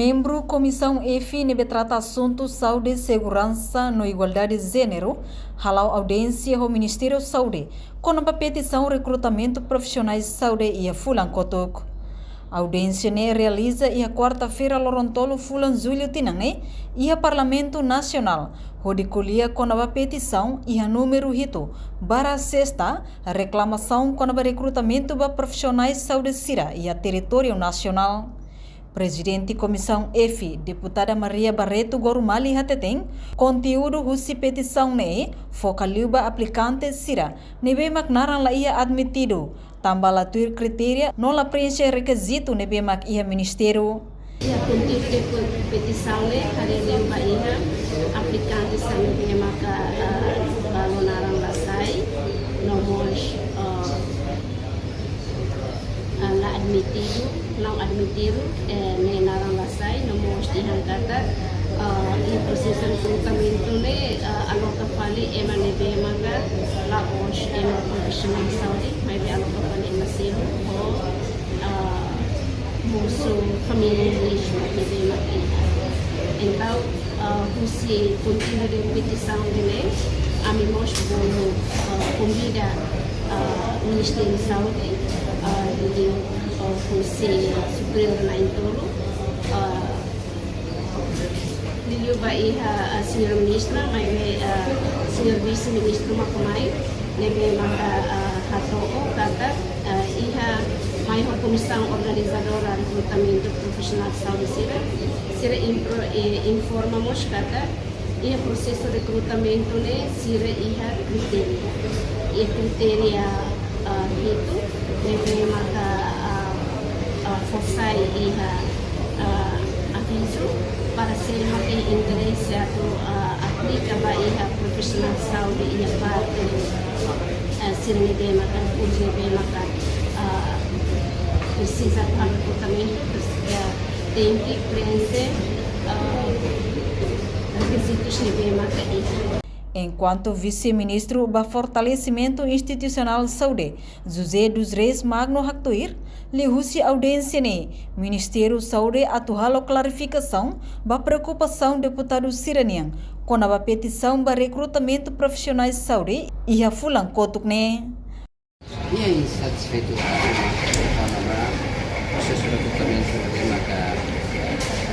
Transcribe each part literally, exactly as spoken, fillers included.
Membru Komisaun F ne'ebé trata asuntu saúde, seguransa no igualdade jéneru hala'o audiénsia ho Ministériu Saúde kona-ba petisaun rekrutamentu profisionais saúde iha fulan kotuk. Audiénsia ne'e realiza iha kuarta-feira, loron tolu fulan Jullu tinan ne'e, iha Parlamentu Nasionál, hodi ko'alia kona-ba petisaun iha númeru hitu barra sesta, reklamasaun kona-ba rekrutamentu ba profisionais saúde sira iha territóriu nasionál. Prezidente Komisaun F, Deputada Maria Barreto Gorumali hateten, konteúdu husi petisaun ne'e foka liu ba aplikante sira ne'ebé mak naran la iha admitidu, tanba la tuir kritéria no la preenxe rekizitu ne'ebé mak iha ministériu. Iha konteúdu de pe-, petisaun ne'e haree liu ba iha aplikante sira ne'ebé maka, ah, ah, naran la sai, no mós, ah, ah, la admitidu, não admitidu, eh, ne'e naran la sai, no mós dehan katak, ah, iha prosesu rekrutamentu ne'e, ah, aloka fali ema ne'ebé maka la'ós ema profisionál saúde, maibé aloka fali ema seluk ho, ah, mosu família lixu ne'ebé maka iha. Entaun, ah, husi konteúdu de petisaun ne'e, ami mós bolu, ah, konvida, ah, Ministériu Saúde, ah, hodi, ah, husi superiór na'in-tolu, ah, liuliu ba iha, ah, Señora Ministra, maibé, ah, Señora Vise-Ministra mak mai, ne'ebé maka, ah, hato'o katak, ah, iha mai ho Komisaun Organizadora Rekrutamentu Profisionál Saúde sira, sira impro-, eh, informa mós katak iha prosesu rekrutamentu ne'e sira iha kritéria. Iha kritéria, ah, hitu, ne'ebé maka, ah, ah, fó sai iha, ah, avizu para sira ne'ebé interese atu, ah, aplika ba iha profisionál saúde iha parte, ah, sira ne'ebé maka, kursu ne'ebé maka, ah, presiza para rekrutamentu, presiza, tenke preenxe, ah, rekizitus ne'ebé maka iha. Enkuantu Vise-Ministru ba Fortalesimentu Institusionál Saúde, José dos Reis Magno haktuir, liuhusi audiénsia ne'e, Ministériu Saúde atu halo klarifikasaun ba preokupasaun deputadu sira-nian kona-ba petisaun ba rekrutamentu profisionais saúde iha fulan kotuk ne'e. Iha insatisfeitu kona-ba prosesu rekrutamentu ne'ebé maka,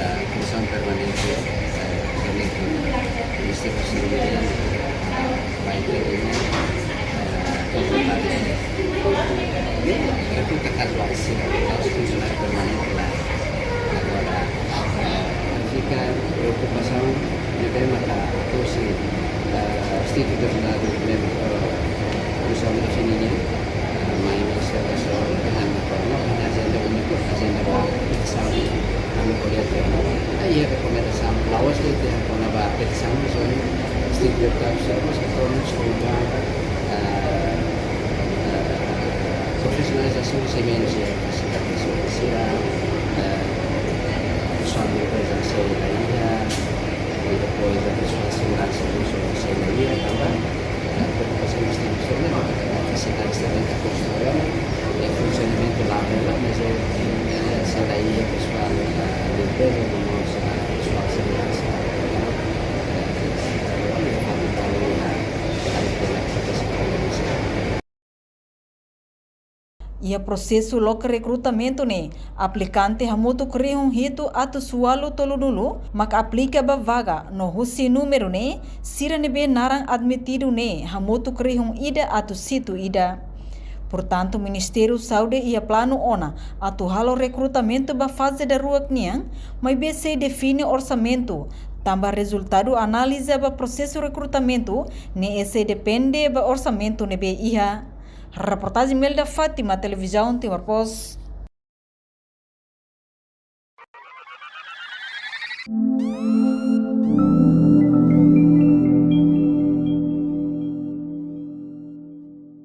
eh, Komisaun Permanente, eh, Rekrutamentu Ministériu Saúde, eh, ba entrega, eh, kontratu, rekruta kazuál sira, la'ós funsionáriu permanente la. Agora, eh, fika preokupasaun ne'ebé maka husi, eh, Institutu Nasionál de Dezenvolvimentu, eh, Komisaun F nian, eh, mai observasaun, dehan katak no, no, ajenda úniku, ajenda ba petisaun, ami ko'alia tiha ona. Iha rekomendasaun, la'ós de'it dehan kona-ba petisaun, só Institutu Deputadu, sira, mas que todos, eh, eh, profisionalizasaun, se menus, eh, fasilitasaun, sira, eh, soalnya prezensa iha, i depois a pesoál seguransa, pesoál saúde, tanba, eh, preokupasaun mós tenke ser, ne'e, fasilidade sira ne'e konstruí, eh, funsionamentu la bela, mas, eh, eh, sira iha pesoál, eh, limpeza, no mós, eh, pesoál seguransa, eh, eh, eh, Iha prosesu loke rekrutamentu ne'e, aplikante hamutuk rihun hitu atus ualu tolunulu mak aplika ba vaga, no husi númeru ne'e, sira ne'ebé naran admitidu ne'e hamutuk rihun ida atus hitu ida. Portantu, Ministériu Saúde iha planu ona atu halo rekrutamentu ba faze daruak nian, maibé sei define orsamentu, tanba rezultadu análiza ba prosesu rekrutamentu ne'e sei depende ba orsamentu ne'ebé iha. Reportajen Melda Fátima, Televizaun Timor Post.